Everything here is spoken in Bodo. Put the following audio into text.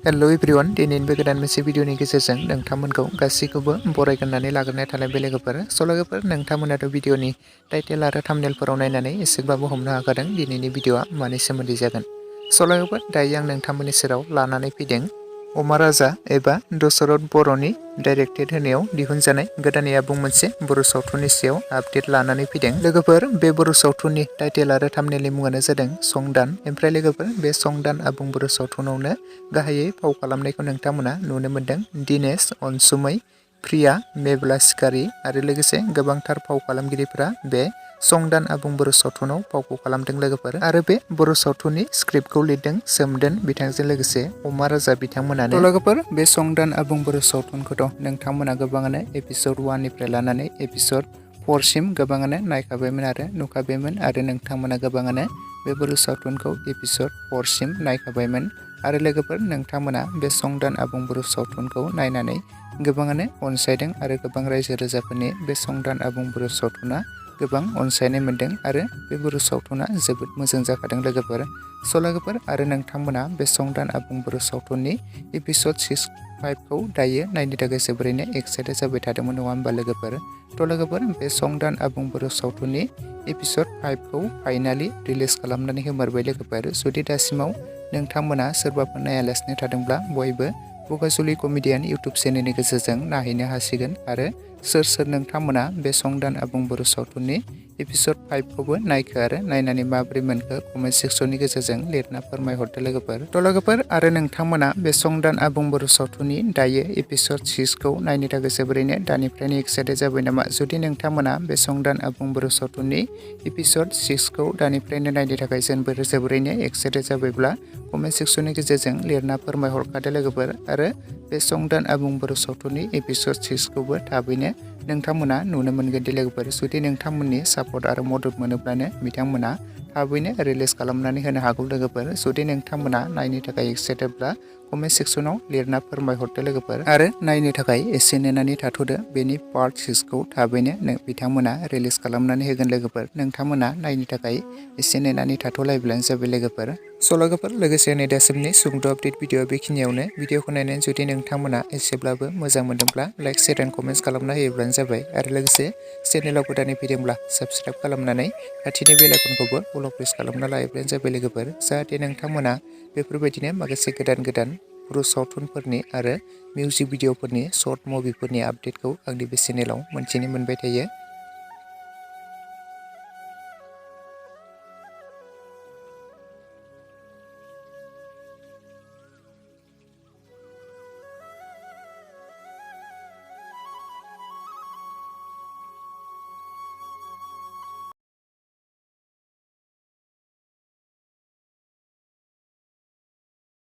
हेलो एवरीवन दिनैनि गोदान मोनसे भिडिअनि गेजेरजों नोंथांमोनखौ गासैखौबो बरायग्रोनानै लाग्रोनाय थानाय बे लोगोफोर नोंथांमोनाथ' भिडिअनि टाइटेल आरो थाम्बनेलफोराव नायनानै एसेबाबो हमनो हाखादों दिनैनि भिडिअआ मानि सोमोन्दै जागोन। दायो आं नोंथांमोननि सेराव लानानै फैदों अमा राजा एबा दशरथ बर'नि डाइरेक्टेड होनायाव दिहुनजानाय गोदानै आबुं मोनसे बर' सावथुननि सायाव आपडेट लानानै फैदों। लोगोफोर बे बर' सावथुननि टाइटेल आरो थाम्बनेलनि मुङानो जादों संदान। ओमफ्राय लोगोफोर बे संदान आबुं बर' सावथुनावनो गाहायै फाव खालामनायखौ नोंथांमोना नुनो मोन्दों दिनेश, अनसुमै, प्रिया, मेब्ला सिखारि आरो लोगोसे गोबांथार फाव खालामगिरिफोरा बे संदान आबुं बर' सावथुनाव फावखौ खालामदों लोगोफोर। आरो बे बर' सावथुननि स्क्रिप्टखौ लिरदों सोमदोन बिथांजों लोगोसे अमा राजा बिथांमोनानो। लोगोफोर बे संदान आबुं बर' सावथुनखौथ' नोंथांमोना गोबाङानो एपिसड 1 निफ्राय लानानै एपिसड 4 सिम गोबाङानो नायखाबायमोन आरो नुखाबायमोन आरो नोंथांमोना गोबाङानो बे बर' सावथुनखौ एपिसड 4 सिम नायखाबायमोन। आरो लोगोफोर नोंथांमोना बे संदान आबुं बर' सावथुनखौ नायनानै गोबाङानो अनसायदों आरो गोबां रायजो राजाफोरनि बे संदान आबुं बर' सावथुना गोबां अनसायनाय मोन्दों आरो बे बर' सावथुना जोबोद मोजां जाखादों लोगोफोर। लोगोफोर आरो नोंथांमोना बे संदान आबुं बर' सावथुननि एपिसड 6-5 खौ दायो नायनो थाखाय जोबोरैनो एक्साइटेड जाबाय थादोंमोन नङा होमबा लोगोफोर। लोगोफोर बे संदान आबुं बर' सावथुननि एपिसड 5 खौ फाइनालि रिलिज खालामनानै होमारबाय लोगोफोर। जुदि दासिमाव नोंथांमोना सोरबाफोर नायालासिनो थादोंब्ला बयबो बगाजुलि कमेडियान इउटुब चेनेलनि गेजेरजों नायहैनो हासिगोन। आरो सोर सोर नोंथांमोना बे संदान आबुं बर' सावथुननि एपिसड 5 खौबो नायखो आरो नायनानै माबोरै मोनखो कमेन्ट सेक्सननि गेजेरजों लिरना फोरमायहरदो लोगोफोर। आरो नोंथांमोना बे संदान आबुं बर' सावथुननि दायो एपिसड 6 खौ नायनो थाखाय जोबोरैनो दानिफ्रायनो एक्साइटेड जाबाय नामा? जुदि नोंथांमोना बे संदान आबुं बर' सावथुननि एपिसड 6 खौ दानिफ्रायनो नायनो थाखाय जोबोरैनो एक्साइटेड जाबायब्ला कमेन्ट सेक्सननि गेजेरजों लिरना फोरमायहरखादो लोगोफोर। आरो बे संदान आबुं बर' सावथुननि एपिसड 6 खौबो थाबैनो नोंथांमोना नुनो मोनगोन दि लोगोफोर। जुदि नोंथांमोननि सापर्ट आरो मदद मोनोब्लानो बिथांमोना थाबैनो रिलिज खालामनानै होनो हागौ लोगोफोर। जुदि नोंथांमोना नायनो थाखाय एक्साइटेडब्ला कमेन्ट सेक्सनाव लिरना फोरमायहरदो लोगोफोर। आरो नायनो थाखाय एसे नेनानै थाथ'दो, बेनि पार्ट 6 खौ थाबैनो बिथांमोना रिलिज खालामनानै होगोन लोगोफोर। नोंथांमोना नायनो थाखाय एसे नेनानै थाथ'लायब्लानो जाबाय लोगोफोर। लोगोसे नै दासिमनि सुंद' आपडेट भिडिअ बेखिनियावनो। भिडिअखौ नायनानै जुदि नोंथांमोना एसेब्लाबो मोजां मोनदोंब्ला लाइक, शेयार एन्ड कमेन्ट्स खालामना होयोब्लानो जाबाय। आरो लोगोसे चेनेलाव गोदानै फैदोंब्ला साबस्क्राइब खालामनानै खाथिनि बेल आइकनखौबो अल प्रेस खालामना लायोब्लानो जाबाय लोगोफोर। जाहाथे नोंथांमोना बेफोरबायदिनो माखासे गोदान बर' सावथुनफोरनि आरो मिउजिक भिडिअफोरनि शर्ट मुभिफोरनि आपडेटखौ आंनि बे चेनेलाव मोनथिनो मोनबाय थायो।